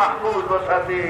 محفوظ وساتي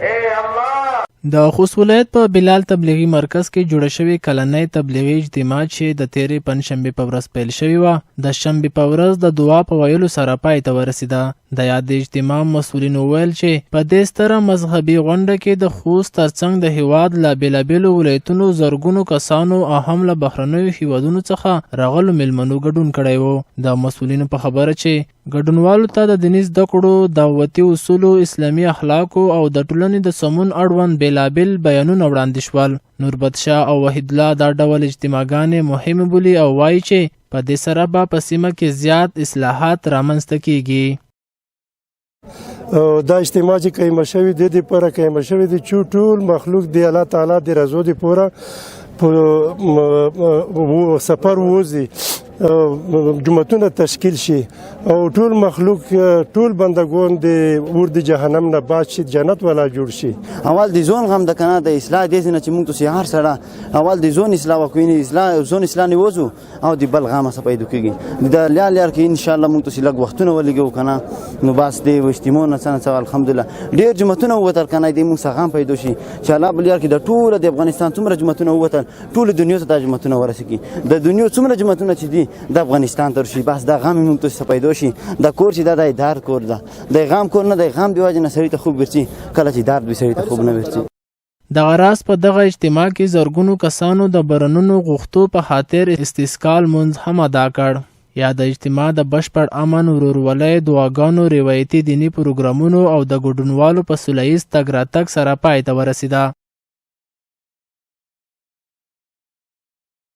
اے الله. د خوست ولایت په بلال تبلیغي مرکز کې جوړه شوې کلنۍ تبلیغي اجتماع چې د تېرې پنجشنبې په ورځ پیل شوې وه، د شنبې په ورځ د دعا په ویلو سره پای ته ورسېده. د یادې اجتماع مسؤلینو وویل چې په دې ستره مذهبي غونډه کې د خوست ترڅنګ د هیواد له بېلابېلو ولایتونو زرګونو کسانو او هم له بهرنیو هیوادونو څخه راغلو میلمنو ګډون کړی و. د مسؤلینو په خبره چې ګډونوالو ته د دیني زده کړو، دعوتي اصولو، اسلامي اخلاقو او د ټولنې د سمون اړوند بېلابېل بیانونه وړاندې شول. نوربت شاه او وحیدالله دا ډول اجتماعګانې مهمې بولي او وایي چې په دې سره به په سیمه کې زیات اصلاحات رامنځته کیږي. دا اجتماع چې قایمه شوې د دې لپاره قایمه شوې دي چې ټول مخلوق دی الله تعالی د رضا دی پوره په سفر وځي، جماعتونه تشکیل شي او ټول مخلوق، ټول بندګان د ور د جهنم نه بچ شي، جنت ولا جوړ شي. اول د ځون غم د کنه د اصلاح دې نه چې موږ ته هر سره اول د ځون اصلاح وکړو، نه اصلاح ځون اصلاح نه وځو او د بل غم څه پیدا کیږي. د لیار لیار کې ان شاء الله موږ ته لږ وختونه ولګو کنه، نو بس دې اجتماع نه څنګه. الحمدلله ډیر جماعتونه وتل کنه، دې موږ غم پیدا شي چې الله بل یار کې د ټول د افغانستان څومره جماعتونه وتل، ټول دنیا ته د جماعتونه ورسیږي. د دنیا څومره جماعتونه چې دي د افغانستان تر شي، بس دا غم موږ ته پیدا شي. د کور چې دا د دار کور ده، د غم کور نه، د غم دی وجه نه سړی ته خوب ورچی، کله چې درد وي سړی ته خوب نه ورچی. دغه راز په دغه اجتماع کې زرګونو کسانو د برنونو غوښتو په خاطر استسقا لمونځ هم ادا کړ. یاده اجتماع د بشپړ امن، ورورولۍ، دعاګانو، روایتي دیني پروګرامونو او د ګډونوالو په سوله ییز تګ راتګ سره پای ته ورسېده.